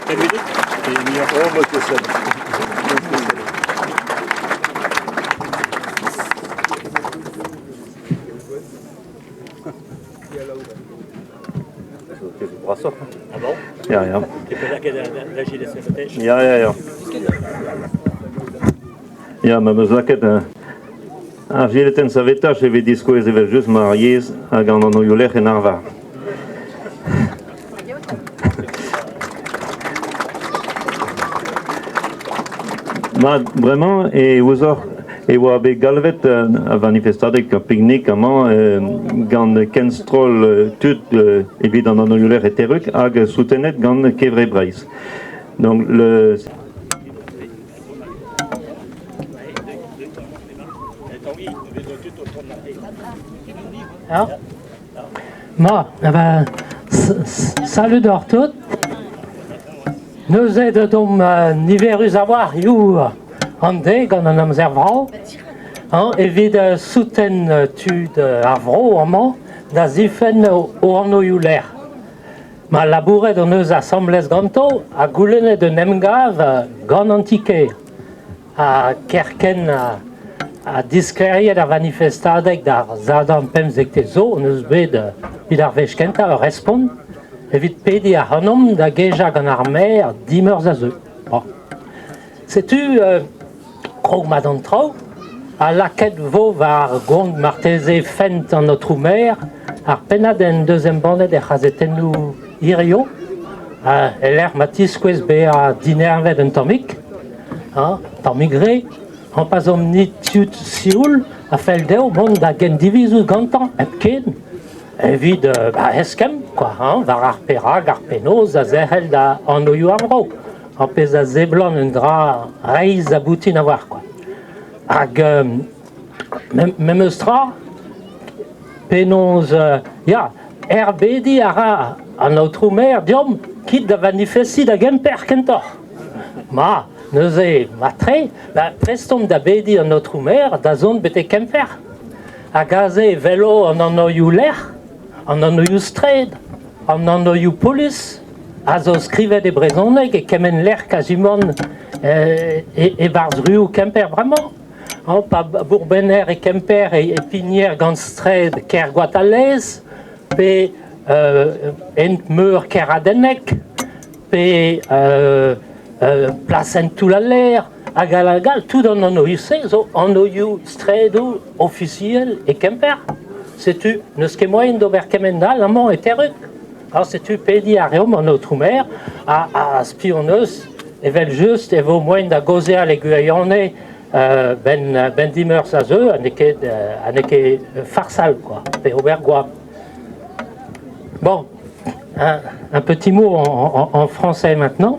Brasoc'h. Ah bon Ya, ya. Ya, ya, ya. Ya, ma 'meus lakaet ar jiletenn savetaj evit diskouez evel-just ma yezh hag an anvioù-lec'h en arvar. Mat, bremañ e ouzoc'h e oa bet galvet ar vanifestadeg ur piknik amañ gant kenstroll tud evit an anvioù-lec'h e Terrug hag soutenet gant Kevre Breizh. Donc le Ya. Ma, eh ben, salut deoc'h tout. Neuze deut omp niverus a-walc'h hiziv an deiz gant an amzer vrav hein, evit souten tud ar vro amañ da zifenn o anvioù-lec'h. Ma labouret hon eus asambles ganto ha goulennet un emgav gant an ti-kêr. Ha kerkent ha disklêriet ar vanifestadeg d'ar Sadorn pemzektez zo hon eus bet evit ar wech kentañ ur respont evit pediñ ac'hanomp da gejañ gant ar maer dimeurzh a zeu. Bon. Setu krog-mat an traoù ha lakaet vo war gont marteze fent an aotrou maer ar pennad en deus embannet er c'hazetennoù hiziv e-lec'h ma tiskouez bezañ dinervet un tammig. Ha tammig re, hañ pa'z omp-ni tud sioul a fell dezho mont da gendivizout gantañ hepken evit ba eskemm kwa hañ war ar perak ar penaos da zerc'hel da anvioù ar vro. Ar pezh a seblant un dra reizh ha boutin a-walc'h kwa. Hag memes tra penaos ya erbediñ a ra an aotrou maer deomp kit da vanifestiñ da Gemper kentoc'h. Ma, neuze, matre, ba, prest omp da bediñ an aotrou maer da zont betek Kemper. Hag aze e welo an anvioù-lec'h, an anvioù-straed, an anvioù-polis a zo skrivet e brezhoneg e kement lec'h kazimant e-barzh ruoù Kemper bremañ. Pa bourbenner e Kemper e pigner gant straed Kergoatalez pe hent-meur Keradenneg pe plasenn Toull-al-Laer hag all hag all. Tout an anvioù-se zo anvioù straedoù ofisiel e Kemper. Setu n'eus ket moaien d'ober kement-all amañ e Terrug. Ha setu pediñ a reomp an aotrou maer ha spi hon eus evel-just e vo moaien da gaozeal e gwirionez benn benn dimeurzh a zeu ha n'eo ket ha n'eo ket farsal quoi, pe ober goap. Bon, un petit mot en français maintenant.